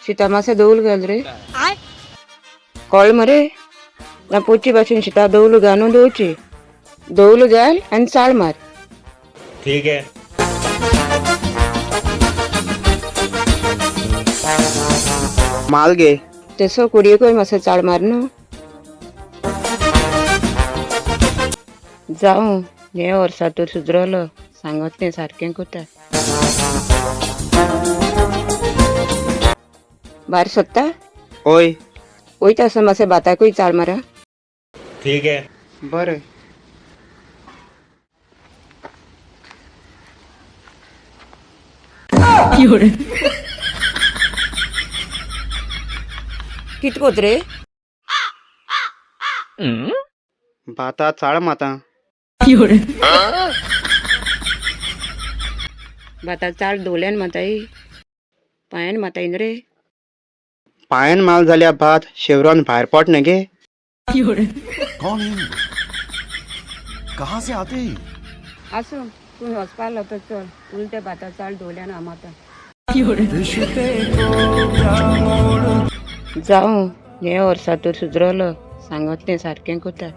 शिता मातशें दवल घाल रे. कळ मरे ना पोची भाशेन शिता दवल घालून दवची दवल घाल आनी चाळ मार. ठीक है. माल गे. तेसो कुडयेकूय मातसो चाळ मार न्हू. जावं हे वर्सा तर सुदरलो सांगत तें सारकें करता. भायर सोदता. ओय. वयता आसतना मातशें भाताकूय चाळ मारा. ठीक है. बरें. कित कोत रे? भाता चाळ माता. भाता चाळ दवल्यान माताई पांयान माताय न्हू रे. पांयान माल जाल्यार भात शेवरान भायर पोट न्ही गे. कौन है ये लोग? कहाँ से आते हैं ये? आसूं तूं वचपा लागलो तर चल उलटे भाता चाळ दवल्यान हांव माता. जावं हे वर्सा तर सुदरलो सांगत तें सारकें करता.